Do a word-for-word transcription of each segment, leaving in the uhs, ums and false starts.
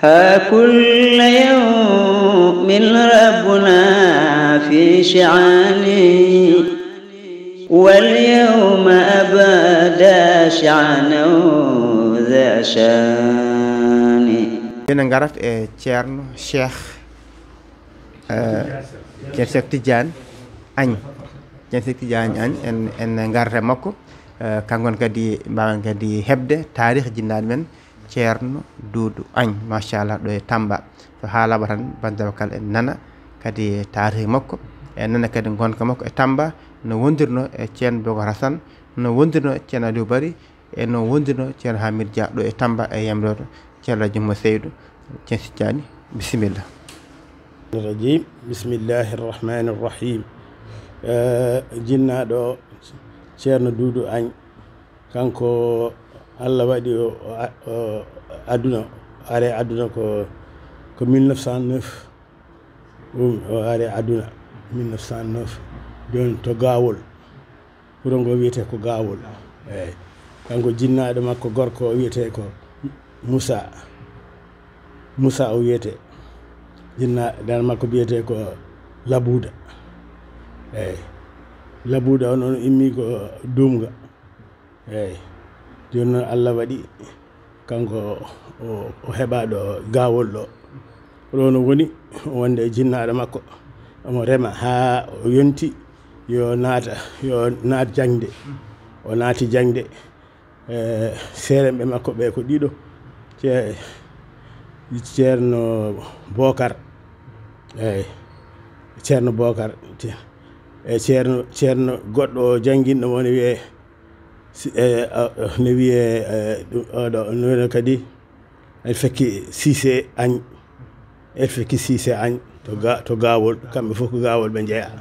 ها كل يوم ربنا في شعاني، واليوم أبدى شعنا ذا شان. Ene ngarat e Ceerno Cheikh, eh, Ceerno Cheikh Tidiane Agne. Ceerno Cheikh Tidiane Agne, en, en ngarata e makko. Eh, kanko on kadi, mbaawen kadi heɓde taarikh jinnaaɗo men, Ceerno Duudu Agne, machallah, ɗo e Tamba. So haalaama tan, banndiraaɓe kala en nana kadi taarikh makko, en nana kadi ngonka makko e Tamba, no wondirno e Ceerno Bokar Hassane, no wondirno e Ceerno Aliou Bari, e no wondirno Ceerno Hamid Dia ɗo e Tamba e yamroto Ceerno Jumma Seydou. Ceerno Tidiane, bisimilla. الرجيم. بسم الله الرحمن الرحيم. Eh, jinnaaɗo Ceerno Duudu Agne, kanko Allah waɗi o, o, o aduna, o ari aduna ko, ko mille neuf cent neuf. Ɗum o ari aduna mille neuf cent neuf. Jooni to Gawol. Wuro ngo wiyetee ko Gawol. Eeyi. Kanko jinnaaɗo makko gorko o wiyetee ko Moussa. Moussa o wiyetee. Jinnaaɗo makko wiyetee ko Labuuda. Eeyi. Labuuda on, on immii ko Duumga. Eeyi. Jooni noon, Allah waɗi kanko o, o heɓaa ɗo Gawol ɗo. Ko ɗoon o woni, o wonde e jinnaaɗo makko. Omo rema haa o yonti yo naata, yo naat jaŋde. O naati jaŋde. Eh, seeremɓe makko ɓe ko ɗiɗo. Ce-, Ceerno Bokar. Eeyi. Ceerno Bokar. Ce-, e Ceerno, Ceerno goɗɗo o jannginɗo mo ne wiyee, si-, e, a, a, ne wiyee, e, ɗum, oɗo, no wiyee kadi, El Fekki Cissé Agne. El Fekki Cissé Agne to Ga-, to Gawol, kamɓe fof ko Gawol ɓe njeyaa.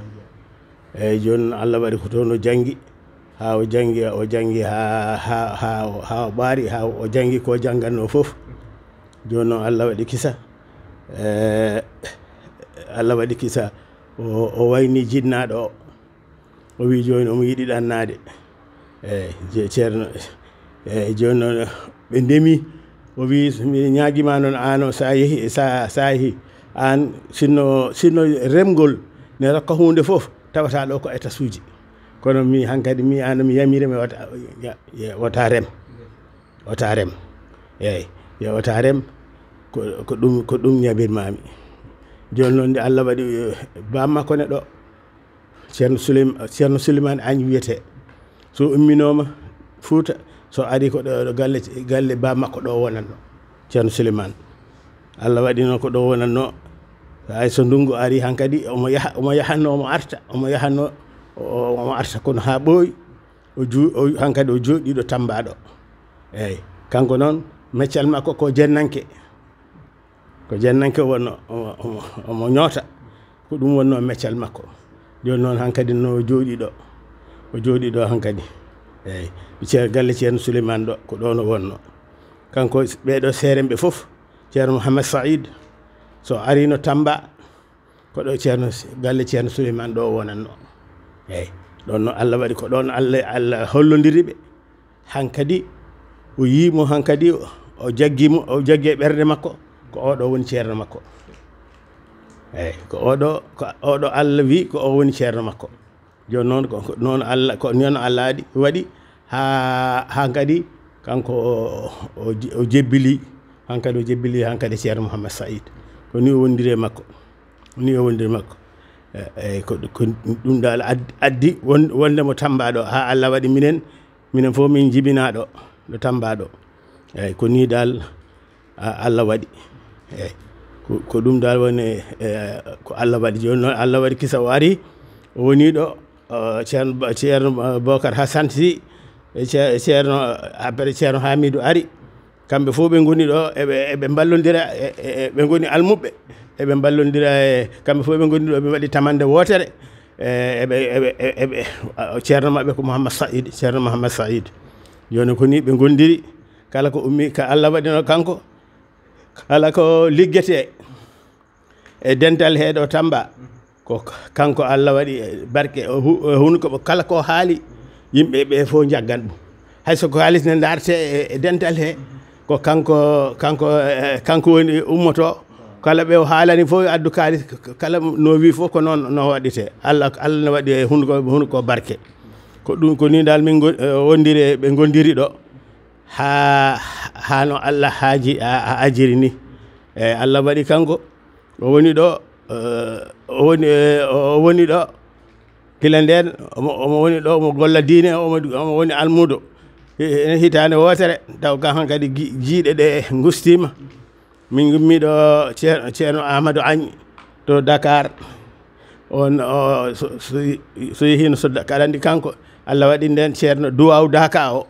Eeyi, jooni noon, Allah waɗi ko toon o janngi, haa o janngi, o janngi haa, haa, haa, haa o ɓaari, haa o janngi ko janngannoo fof. Jooni noon, Allah waɗi kisa, eh, Allah waɗi kisa, o, o wayni jinnaaɗo o. O wii jooni omo yiɗi ɗannaade. Eeyi, je-, Ceerno, eeyi, jooni noon ɓe ndemi, o wii, "Mi ñaagiima noon, aan o, so a yehi, so a, so a yehi, aan sinno, sinno remgol ne rokka huunde fof, tawata ɗo ko étageuji. Kono mi hankadi, mi aan mi yamire, mi wata, ya, ya, wata rem." Wata rem. Eeyi, yo wata rem, ko, ko ɗum, ko ɗum ñabirmaami. Jooni noon, nde Allah waɗi, eh, baam makko ne ɗo, Ceerno Suleyma-, Ceerno Suleymaani Agne wiyetee. So umminooma Fuuta, so ari ko ɗo, ɗo galle, galle baam makko ɗo wonatno, Ceerno Suleymaani. Allah waɗi noon ko ɗo wonatno. Hay so ndunngu ari hankadi, omo yaha, omo yahatno, omo arta, omo yahatno, o, o, omo arta, kono haa ɓooyi, o ju-, o, hankadi o jooɗiiɗo Tamba ɗo. Eeyi, kanko noon, meccal makko ko jennanke. Ko jennanke wonno, omo, omo, omo ñoota. Ko ɗum wonno meccal makko. Jooni noon hankadi no o jooɗii ɗo. O jooɗii ɗo hankadi. Eeyi, Ceer-, galle Ceerno Suleymaani ɗo, ko ɗoon o wonno. Kanko, ɓee ɗo seeremɓe fof, Ceerno Mouhammad Saïd, so ariino Tamba, ko ɗo Ceerno, galle Ceerno Suleymaani ɗo o wonatno. Eeyi, ɗoon no Allah waɗi, ko ɗoon Allah, Allah hollondiri ɓe. Hankadi o yii mo, hankadi o jaggi mo, o jaggi e ɓernde makko, ko oɗo woni ceerno makko. Eeyi, ko oɗo, ko oɗo Allah wi ko o woni ceerno makko. Jooni noon, ko, ko noon Allah, ko noon Allah waɗi, waɗi haa, haa kadi kanko o, o, o jebbili, hankadi o jebbili hankadi Ceerno Mouhammad Saïd. Ko ni o wondiri e makko. Ni o wondiri e makko. E, eeyi, ko, ko ɗum dal ad-, addi won-, wonde mo Tamba ɗo, haa Allah waɗi minen, minen fof min njibinaa ɗo, ɗo Tamba ɗo. Eeyi, ko ni dal, a-, Allah waɗi. Eeyi, ko, ko ɗum dal woni, e, ko Allah waɗi. Jooni noon Allah waɗi kisa o ari, o woni ɗo, o, Ceerno Ba-, Ceerno Bokar Hassane Sy, e Ce-, Ceerno, après Ceerno Hamidou ari. Kamɓe fof ɓe ngoni ɗo, eɓe, eɓe mballondira, e, e, e, ɓe ngoni almuɓɓe, eɓe mballondira, e, kamɓe fof ɓe ngoni ɗo, ɓe mbaɗi tamande wootere. E, eɓe, eɓe, e, eɓe, a, ceerno maɓɓe ko Mouhammad Saïd, Ceerno Mouhammad Saïd. Jooni ko ni ɓe ngondiri, kala ko ummi, ka Allah waɗino kanko, kala ko liggetee e dental he ɗo Tamba, ko kanko Allah waɗi barke, o hu-, o hunko ɓe kala ko haali, yimɓe ɓe fof njaggan ɗum. Hay so ko haalis ne ndarte e, e dental he, Ko kanko, kanko, eh, kanko woni ummoto. Kala ɓe o haalani fof, addu kaalis, k-, k-, kala no wi fof ko noon no waɗite. Allah, Allah no waɗi e hunduko, hunduko barke. Ko ɗum, ko ni dal min ngo-, eh, wondiri, ɓe ngondiri ɗo. Haa, haa no Allah haaji, a, a ajiri ni. E Allah waɗi kanko, o woni ɗo, eh, o woni, eh, o woni ɗo. Gila ndeen, omo, omo woni ɗo, omo golla diine, omo, omo woni almuudo. Hi-, hitaande wootere, taw kam hankadi gi-, jiiɗe ɗe ngustiima. Min ngummi ɗo Ceer-, Ceerno Amadou Agne to Dakar. On, o, so, so, so yehiino so Dakar, aɗa anndi kanko, Allah waɗi ndeen Ceerno Duwaaw Daaka o.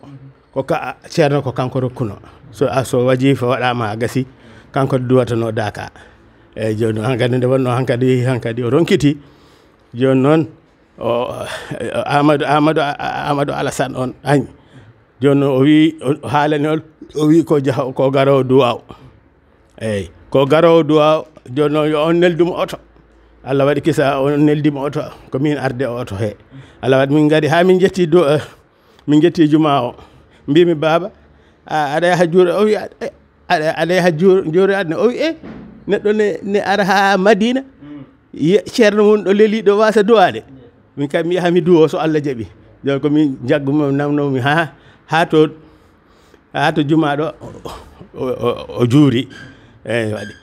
Ko ka, Ceerno ko kanko rokkuno. So, a, so wajifa waɗaama a gasi, kanko duwatano Daaka. Eeyi, jooni noon hankadi nde wonnoo hankadi, hankadi o ronkiti. Jooni noon, o, Amadou, Amadou, Amadou Alassane on Agne. Jooni noon o wi, o haalani on, o wi ko jaha, ko garoowo Duwaaw. Eeyi, ko garoowo Duwaaw, jooni noon yo on neldu mo oto. Allah waɗi kisa, on neldi mo oto, ko min arde o oto he. Allah waɗi min ngari haa min njetti du-, eh, min njetti juma o. Mbimi, "Baaba, a, aɗa yaha juure?" O wi, "A, eh, aɗa, aɗa yaha juure, juure aduna?" O wi, "Eh, neɗɗo ne, ne ara haa Madina, yiya ceerno mum ɗo leli ɗo wasa duwaade. Min kam mi yaha mi duwo so Allah jaɓi." Jooni ko min jaggu mo namnomi haa, haa to, haa to juma ɗo, o, o, o, o juuri. Eeyi, waɗi.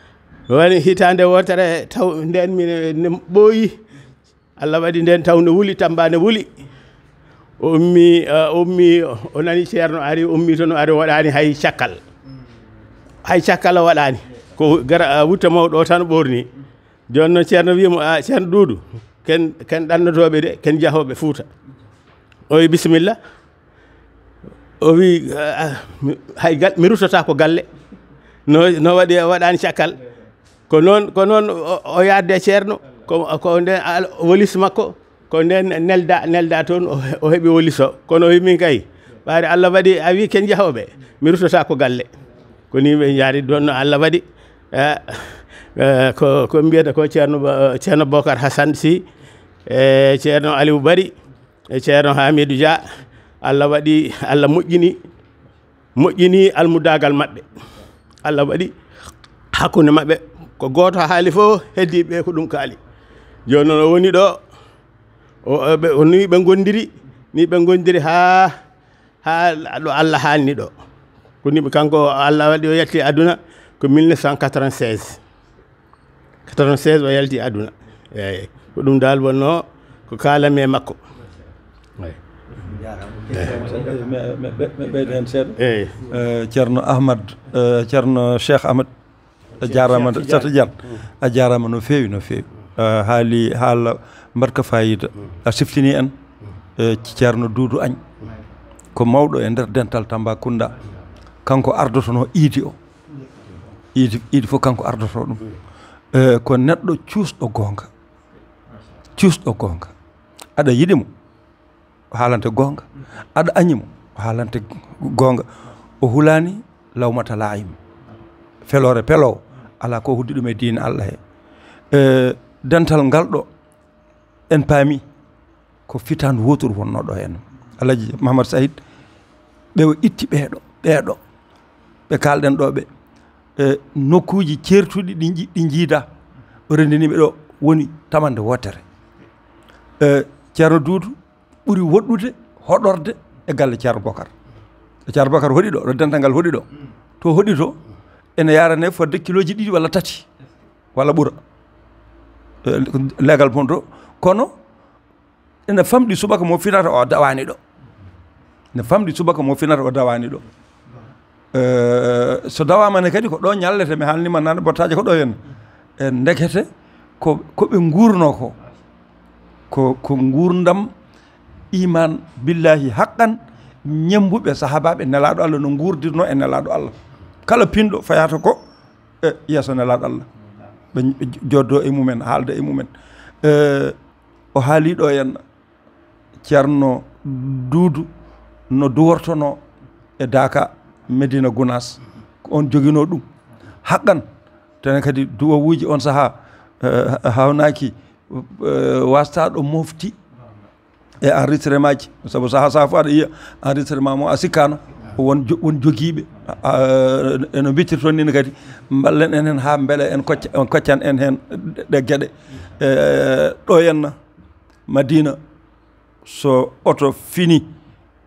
Woni hitaande wootere taw ndeen mi ne, ne ɓooyi. Allah waɗi ndeen taw ne wuli, Tamba ne wuli. O ummi, eh, o ummi, o nani ceerno ari, o ummi toon o ari, o waɗaani hay cakkal. Hay cakkal o waɗaani. Ko gara, eh, wutta mawɗo o tan ɓoorni. Jooni noon ceerno wiyi mo, "A, Ceerno Duudu, ken, ken ɗannotooɓe de, ken jahooɓe Fuuta." O wi, "Bisimilla." O wi, "A, a, mi, hay gal, mi ruttata ko galle." No, no waɗi, o waɗaani cakkal. Ko noon, ko noon o, o yaadde e ceerno, ko, ko nden al-, wolis makko, ko nden nelda, nelda toon, o, o heɓi wolis o. Kono o wi, "Min kay, ɓaade Allah waɗi a wi ken jahooɓe, mi ruttata ko galle." Ko ni ɓe njaari ɗoon, no Allah waɗi, eh, eh, ko, ko mbiyata ko Ceerno Ba-, Ceerno Bokar Hassan Sy, e Ceerno Aliou Bari, e Ceerno Hamidou Dia, Allah waɗi, Allah moƴƴini, moƴƴini almudaagal maɓɓe. Allah waɗi hakkunde maɓɓe ko gooto haali fof, heddiiɓe ɓe ko ɗum kaali. Jooni noon o woni ɗo, o, o, ɓe, o ni ɓe ngondiri, ni ɓe ngondiri haa, haa ɗo Allah haalni ɗo. Ko ni ɓe, kanko Allah waɗi o yalti aduna ko mille neuf cent quatre-vingt-seize. Quatre-vingt-seize o yalti aduna. Eeyi. Ko ɗum dal wonnoo ko kaalanmi e makko. Eeyi. Mi, mi, mi, mi ɓeyda heen seeɗa. Eeyi. Eh, Ceerno Ahmad, eh, Ceerno Cheikh Ahmad, a jaaraama, Cheikh Tidiane. Tidiane. A jaaraama no feewi, no feewi. Eh, haali haala mbaɗka faayiida. A siftini en, eh, Ceerno Duudu Añ. Ko mawɗo e nder dental Tambacounda. Kanko ardotonoo iidi o. Iidi, iidi fof kanko ardotoo ɗum. Eh, ko neɗɗo cuusɗo goonga. Cuusɗo goonga. Aɗa yiɗi mo, o haalante goonga. Aɗa añi mo, o haalante goonga. O hulaani lawmata laa'im. Feloore peloowo, alaa ko hoddi ɗum e diine Allah he. Eh, dental ngal ɗo, en paami ko fitaan wootur wonnoo ɗo heen. Alhaji Mahamad Sahid, ɓe o itti ɓeeɗo, ɓeeɗo. Ɓe kaalɗen ɗo ɓe. E nokkuuji ceertuɗi ɗi nji-, ɗi njiida. O renndini ɓe ɗo woni tamande wootere. E Ceerno Duudu ɓuri woɗɗude hoɗorde e galle Ceerno Bokar. Ɗo Ceerno Bokar hoɗi ɗo, ɗo dental ngal hoɗi ɗo. To hoɗi to, ene yaarane fodde kilooji ɗiɗi walla tati, walla ɓura. E, leegal mon to. Kono ene famɗi subaka mo finata o dawaani ɗo. Ene famɗi subaka mo finata o dawaani ɗo. Eh, so dawaama ne kadi ko ɗo ñallete, mi haalnima nane bottaaje ko ɗo henna. E ndekete ko, ko ɓe nguurno ko, ko, ko nguurndam iman billahi haqqan, ñemmbuɓe sahaabaaɓe Nelaaɗo Allah no nguurdirno e Nelaaɗo Allah. Kala pinɗo fayata ko e yeeso Nelaaɗo Allah. Ɓe joddo e mumen, haalda e mumen. Eh, o haali ɗo henna. Ceerno Duudu no duwortono e Daaka, Medina Gunaas, ko on joginoo ɗum. Haqqan, tene kadi duwawuuji on sahaa, eh, haawnaaki, eh, wastaɗo mofti e enregistrement ji, sabu sahaa sahaa fof aɗa yiya enregistrement mo a sikkaano. Ko won jo-, won jogiiɓe, a, a, eno mbittirton ni kadi, mballen en heen haa mbele en kocca, en koccan en heen ɗe geɗe. E, ɗo henna Madina, so oto fini,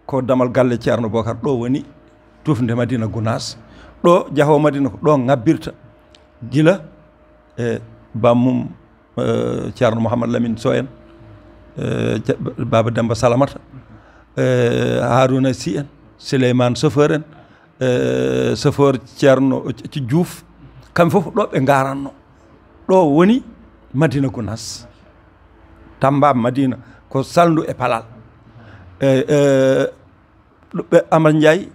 ko damal galle Ceerno Bokar, ɗo woni tufnde Madina Gunaas. Ɗo jahoowo Madina ko ɗo ŋabbirta, gila e bammum, eh, Ceerno Mouhamad Lamine Sow en, eh, Ce-, Baba Demba Salamata, eh, Haruna Sy en, Souleymane Chauffeur en, eh, chauffeur Ceerno Ci-, Ci Diouf, kamɓe fof ɗo ɓe ngaranno. Ɗo woni Madina Gunaas. Tamba Madina ko salndu e palal. Eh, eh, ɗo ɓe Amar Ndiaye,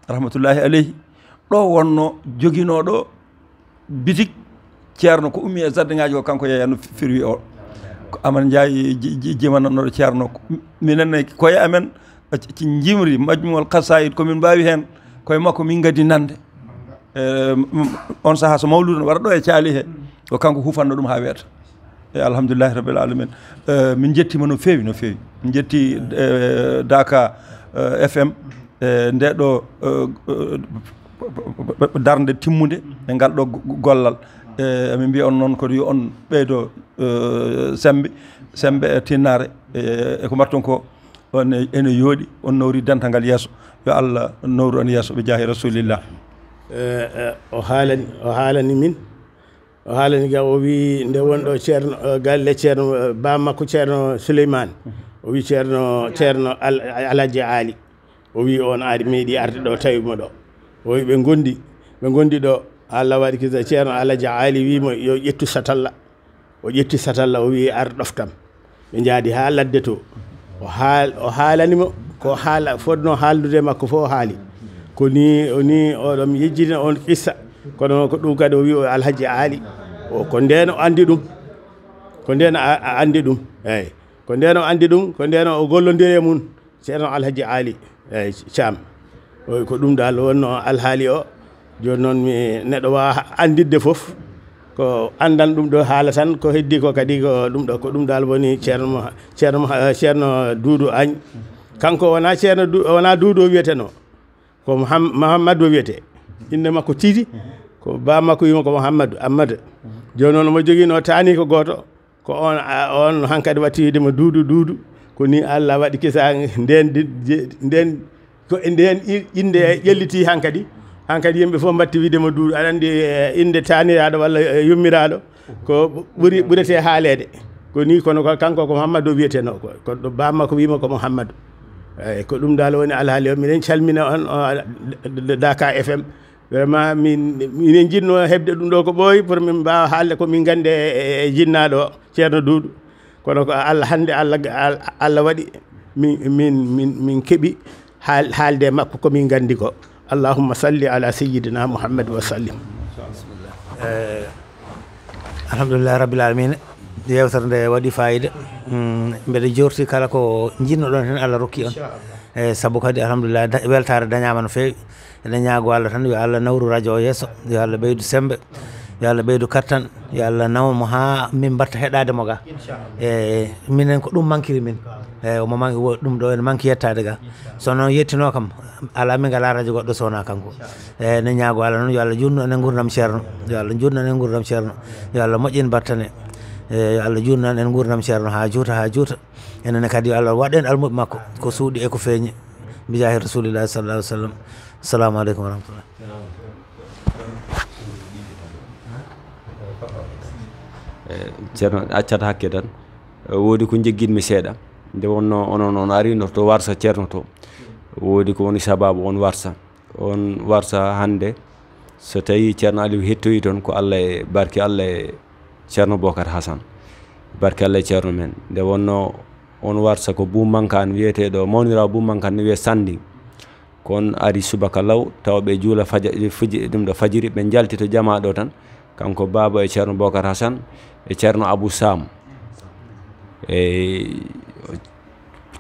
rahmatullahi aleyhi, ɗo wonno joginooɗo bitik Ceerno, ko ummi e jardin ŋaaji o, kanko yeeyatno firwi o. Ko Amar Ndiaye ji-, ji-, jimanannoɗo Ceerno. Ko, minen ne, koye amen, ci, ci njimri Majmuul Qasayid, ko min mbaawi heen, koye makko min ngaddi nande. Eh, m-, on sahaa so mawluudu ne waɗa ɗo e caali he, ko kanko hufanno ɗum haa weeta. E alhamdulillahi rabbil alamin. Eh, min njettiima no feewi, no feewi. Min njetti, eh, Daka, eh, F M, eh, nde ɗo, eh, eh, darnde timmunde e ngal ɗo go-, gollal. Eh, min mbiya on noon ko yo on ɓeydo, eh, sembe, sembe e tinnaare, eh, e ko mbaɗton ko. On e-, ene yooɗi, on nawri dental ngal yeeso. Yo Allah nawru on yeeso, ɓe jaahi Rasulillah. Eh, eh, o haalani, o haalani min, o haalani ga, o wi nde wonɗo Ceerno, eh, galle Ceerno, eh, ba makko Ceerno Souleymane. O wi Ceerno, Ceerno Al-, Alhaji Ali. O wi on ari, meeɗi arde ɗo, tawi mo ɗo. O wi ɓe ngondi, ɓe ngondi ɗo. Allah waɗi kisa Ceerno Alhaji Ali wi mo yo ƴettu satalla. O ƴetti satalla, o wi ar ɗoftam. Ɓe njaadi haa ladde to. O haal-, o haalani mo ko haala, fotno haaldude e makko fof o haali. Ko ni, o ni, oɗo mi yejjitino on qissa. Kono ko ɗum kadi o wi o Alhaji Ali. O, ko ndeen o anndi ɗum. Ko ndeen a, a anndi ɗum. Eeyi. Ko ndeen o anndi ɗum, ko ndeen o gollondiri e mum. Ceerno Alhaji Ali, eeyi, Caam. O, ko ɗum dal wonno alhaali o. Jooni noon mi neɗɗo waawa annditde fof. Ko anndan ɗum ɗo haala tan, ko heddi ko kadi ko ɗum ɗo. Ko ɗum dal woni Ceerno Mo-, Ceerno Mo-, Ceerno Duudu Añ. Kanko wonaa Ceerno Du-, wonaa Duudu o wiyetenoo. Ko Muham-, Muhammadu o wiyetee. Innde makko tigi, ko baa makko wiyata ko Muhammadu, Ammadu. Jooni noon omo jogii no taani ko gooto. Ko on, a, on hankadi watti wiide mo Duudu, Duudu. Ko ni Allah waɗi kisa ndeen di-, je-, ndeen, ko e ndeen i-, innde ƴelliti hankadi. Hankadi yimɓe fof mbatti wiide mo Duudu. Aɗa anndi, eh, innde taaniraaɗo walla, eh, yummiraaɗo ko ɓu-, ɓuri, ɓuretee haaleede. Ko ni, kono ko kanko ko Muhammadu o wiyetenoo. Ko, ko ɗo baa makko wii mo ko Muhammadu. Eeyi, ko ɗum dal woni alhaali o. Miɗen calmina on, o, Daka F M. Vraiment, min, minen njiɗno heɓde ɗum ɗo ko ɓooyi pour min mbaawa haalde ko min nganndi e, e, e jinnaaɗo o, Ceerno Duudu. Kono ko Allah, hannde Allah, Al-, Allah waɗi min, min, min, min keɓi haal-, haalde e makko ko min nganndi ko. Allahumma salli ala sayyidina Muhammad wa sallim. Eh, alhamdulillahi rabbil alamin. Yewtere nde waɗi fayida. Mm, mbeɗa jorti kala ko jinnoɗon heen Allah rokki on. Eh, sabu kadi alhamdulillah da-, weltaare dañaama no feewi. Eɗen ñaago Allah tan yo Allah nawru radio o yeeso, yo Allah ɓeydu sembe, yo Allah ɓeydu kattan, yo Allah naw mo haa min mbatta heɗaade mo ga. E minen ko ɗum mankiri min. E omo manki wo-, ɗum ɗo ene manki yettaade ga. So noon yettinoo kam, alaa min ngalaa radio goɗɗo so wonaa kanko. E eɗen ñaago Allah noon yo Allah juutnu en e nguurndam Ceerno, yo Allah juutnu en e nguurndam Ceerno, yo Allah moƴƴin battane. E yo Allah juutnu en e nguurndam Ceerno haa juuta, haa juuta. Enen ne kadi yo Allah waɗ en almuɓe makko ko suuɗi e ko feeñi. Bijaahi Rasulillahi sallallahu alaihi wasallam. Assalamu alaikum wa rahmatullah. E, Ceerno, accat hakke tan. E, woodi ko jegginmi seeɗa. Nde wonno onon on arino to warsa Ceerno to. Woodi ko woni sababu on warsa. On warsa hannde, so tawii Ceerno Aliou hettoyi toon, ko Allah e barke Allah e Ceerno Bokar Hasan. Barke Allah e Ceerno men. Nde wonno on warsa ko Buumankaan wiyeteeɗo, mawniraawo Buumankaan ne wiyee Sanding. Ko on ari subaka law, tawa ɓe juula faja-, fuji-, ɗum ɗo fajiri, ɓe njalti to jamaa ɗo tan. Kanko baaba e Ceerno Bokar Hasan e Ceerno Abou Sam. E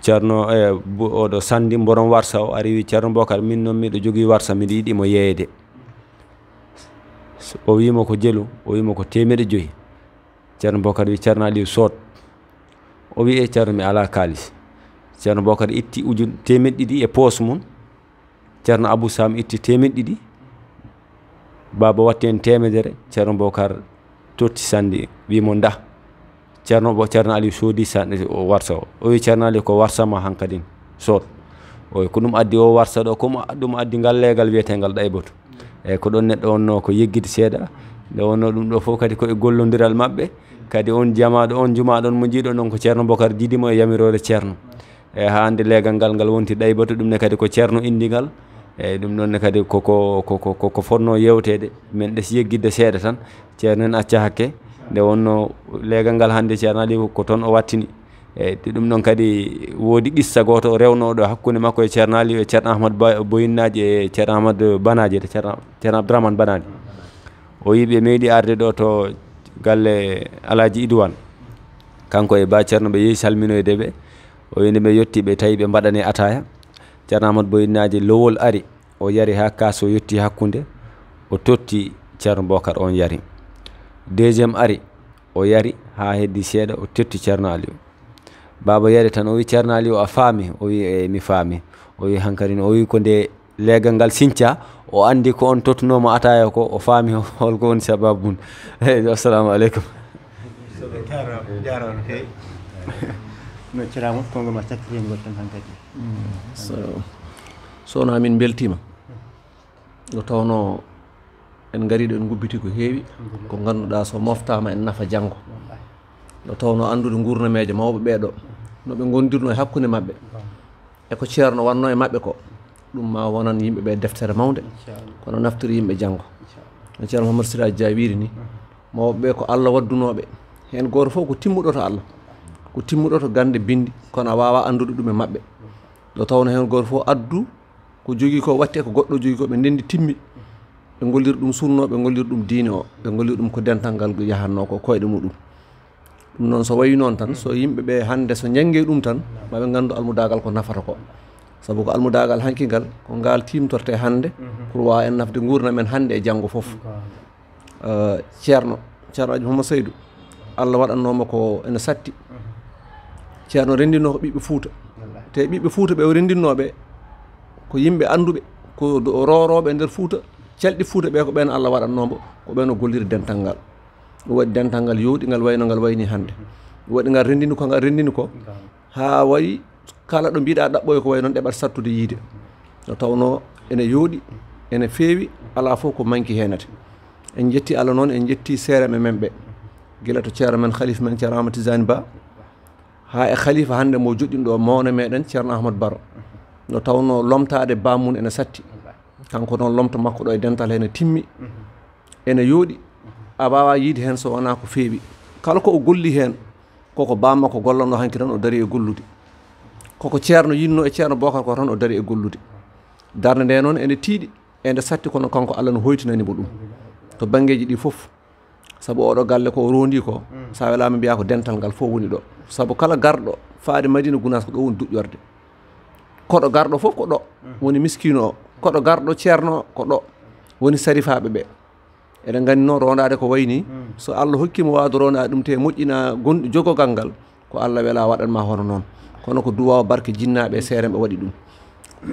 Ceerno, e, bu-, oɗo Sandi mboɗon warsa, o ari wi, "Ceerno Bokar, min noon miɗo jogii warsa, miɗo yiɗi mo yeeyde." O wi mo, "Ko jelu?" O wi mo, "Ko teemeɗɗe joyi." Ceerno Bokar wi, "Ceerno Aliou, sood." O wi, "E Ceerno, mi alaa kaalis." Ceerno Bokar itti ujun-, teemeɗɗe ɗiɗi e poos mum. Ceerno Abou Sam itti teemeɗɗe ɗiɗi, Baaba watti heen teemedere, Ceerno Bokar totti sanndi, wii mo, "Ndah, Ceerno Bo-, Ceerno Aliou soodi sanndi o warsa o." O wii Ceerno Aliou, "Ko warsa ma hankadin, sood." O wii, ko ɗum addi o warsa ɗo, ko mo-, ɗum addi ngal leegal wiyeteengal Ɗaybatu. Eyi, ko ɗoon neɗɗo wonnoo ko yeggude seeɗa, nde wonnoo ɗum ɗo fof kadi ko e gollondiral maɓɓe, kadi on jamaaɗo, on jumaaɗo on mo njiiɗon ɗon ko Ceerno Bokar jiidi mo e yamiroore Ceerno. E haa hannde leegal ngal, ngal wonti Ɗaybatu, ɗum ne kadi ko Ceerno inndi ngal. Eyi, ɗum ɗoon ne kadi ko, ko, ko, ko, ko, ko fotnoo yeewteede. Men ɗes yeggidde seeɗa tan, Ceerno en acca hakke. Nde wonnoo leegal ngal hannde Ceerno Aliou ko toon o wattini. Eyi, te ɗum ɗoon kadi woodi qissa gooto o rewnoo ɗo hakkunde makko e Ceerno Aliou e Ceerno Ahmad Ba-, Boyinnaaji e Ceerno Ahmad Banaaji, e Ceerno, Ceerno Abdourahmane Banaaji. O wii ɓe meeɗi arde ɗo to galle Alaaji Idouane. Kanko e Ba Ceerno ɓe yehi salminoyde ɓe. O wii nde ɓe yetti ɓe tawi ɓe mbaɗani ataaya. Ceerno Ahmad Boyinnaaji lowol ari. O yari haa kaas o yetti hakkunde. O totti Ceerno Bokar, on yari. Deuxième ari, o yari haa heddi seeɗa, o totti Ceerno Aliou. Baaba yari tan, o wii, "Ceerno Aliou, a faami?" O wii, "Eey, mi faami." O wii, "Hankadi no?" O wii, "Ko nde leegal ngal siñca, o anndi ko on tottunoo mo ataaya ko, o faami holko woni sababu mum." Eey, assalamu aleykum. Jaaraama, jaaraama no feewi. No ceraama, konngol ma cakkitiingol tan hankadi. So, so wonaa min mbeltiima. Nde tawnoo en ngarii ɗo, en ngubbiti ko heewi, ko ngannduɗaa so moftaama en nafa janngo. Nde tawnoo anndude nguurnameeje mawɓe ɓee ɗo, no ɓe ngondirnoo e hakkunde maɓɓe, e ko Ceerno wannoo e maɓɓe ko, ɗum ma wonan yimɓe ɓe deftere mawnde, kono naftori yimɓe janngo. No Ceerno Mouhamadou Siraji Dia wiiri ni, mawɓe ɓe ko Allah waddunooɓe. Heen gooto fof ko timmuɗo to Allah, ko timmuɗo to gannde binndi, kono a waawaa anndude ɗum e maɓɓe. Nde tawnoo heen gooto fof addu ko jogii ko, watti e ko goɗɗo jogii ko, ɓe ndenndi, timmi. Ɓe ngolliri ɗum sunna o, ɓe ngolliri ɗum diine o, ɓe ngolliri ɗum ko dental ngal yahatnoo ko koyɗe muɗum. Ɗum noon, so wayi noon tan, so yimɓe ɓe hannde so njanngi ɗum tan, ma ɓe nganndu almudaagal ko nafata ko. Sabu ko almudaagal hanki ngal, ko ngal tiimtorte hannde, pour waawa en nafde nguurndam en hannde e janngo fof. Eh, Ceerno, Ceerno Alhaji Mouhamadou Saydou, Allah waɗannoo mo ko ene satti. Ceerno renndinoo ko ɓiɓɓe Fuuta. Te ɓiɓɓe Fuuta ɓe o renndinnoo ɓe ko yimɓe annduɓe, ko do-, roorooɓe nder Fuuta, calɗi Fuuta ɓe ko ɓeen Allah waɗannoo mo, ko ɓeen o golliri dental ngal. Ɗum waɗi dental ngal yooɗi, ngal wayno ngal wayni hannde. Ɗum waɗi ngal renndini ko ngal renndini ko. Haa wayi kala ɗo mbiɗa ɗaɓɓoyo ko wayi noon ɗeɓat sattude yiide. No tawnoo ene yooɗi, ene feewi, alaa fof ko manki heenata. En njetti Allah noon, en njetti seereɓe men ɓe. Gila to ceerno men, khalifa men, Ceerno Ahmad Tijani Ba, haa e khalifa hannde mo joɗɗinɗo mawna meɗen, Ceerno Ahmad Baro. No tawnoo lomtaade baamun ene satti. Kanko noon lomto makko ɗo e dental heen ene timmi, ene yooɗi. A waawaa yiide heen so wonaa ko feewi. Kala ko o golli heen, koko baamakko gollanoo hanki tan o darii e gollude. Koko ceerno yinnoo e Ceerno Bokar ko tan o darii e gollude. Darnde nde noon ene tiiɗi, ene satti, kono kanko Allah no hoytinani mo ɗum. To banngeeji ɗi fof, sabu oɗo galle ko o rondi ko, sa welaama mbiyaa ko dental ngal fof woni ɗo. Sabu kala garɗo faade Madina Gunaas ko ɗo woni duƴƴorde. Koɗo garɗo fof ko ɗo woni miskiino o. Koɗo garɗo ceerno o ko ɗo woni sarifaaɓe ɓe. Eɗen nganndi noon rondaade ko wayi nii, so Allah hokkii mo waawde rondaade ɗum te moƴƴina gon-, jogogal ngal, ko Allah welaa waɗan ma hono noon. Kono ko duwaaw barke jinnaaɓe e seerenɓe waɗi ɗum.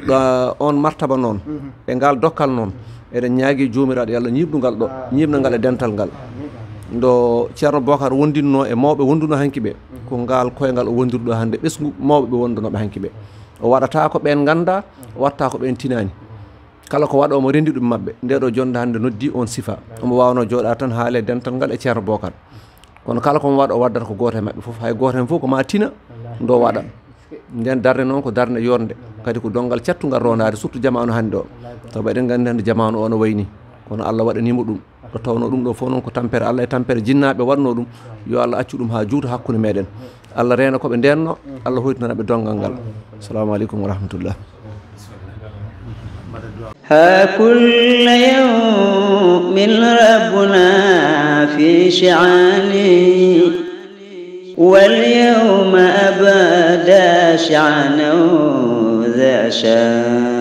Ɗo, on martaba noon, e ngal dokkal noon, eɗen ñaagii Joomiraaɗo yo Allah ñiiɓnu ngal ɗo, ñiiɓna ngal e dental ngal. Ndo Ceerno Bokar wondinnoo e mawɓe wondunoo hanki ɓe, ko ngal koyngal o wondiri ɗo hannde ɓesngu mawɓe ɓe wondunooɓe hanki ɓe. O waɗataa ko ɓeen nganndaa, o waɗataa ko ɓeen tinaani. Kala ko waɗoo mo renndi ɗum maɓɓe. Nde ɗo jonnde hannde noddi on sifa. Omo waawnoo jooɗaa tan haale dental ngal e Ceerno Bokar. Kono kala ko mo waɗa, o waddata ko gooto e maɓɓe fof. Hay gooto heen fof ko ma tina ndo waɗa. Nden darnde noon ko darnde yorde. Kadi ko donngal cattungal rondaade, surtout jamaanu hannde o. Sabu eɗen nganndi hannde jamaanu o no wayi nii. Kono Allah waɗanii mo ɗum. Ɗo tawnoo ɗum ɗo fof noon ko tampere Allah e tampere jinnaaɓe waɗnoo ɗum. Yo Allah accu ɗum haa juuta hakkunde meɗen. Allah reena ko ɓe ndeenno, Allah hoytinana ɓe donngal ngal. Assalamu aleykum wa rahmatullah. ها كل يوم ربنا في شعاني، واليوم أبدى شعنا ذا شان.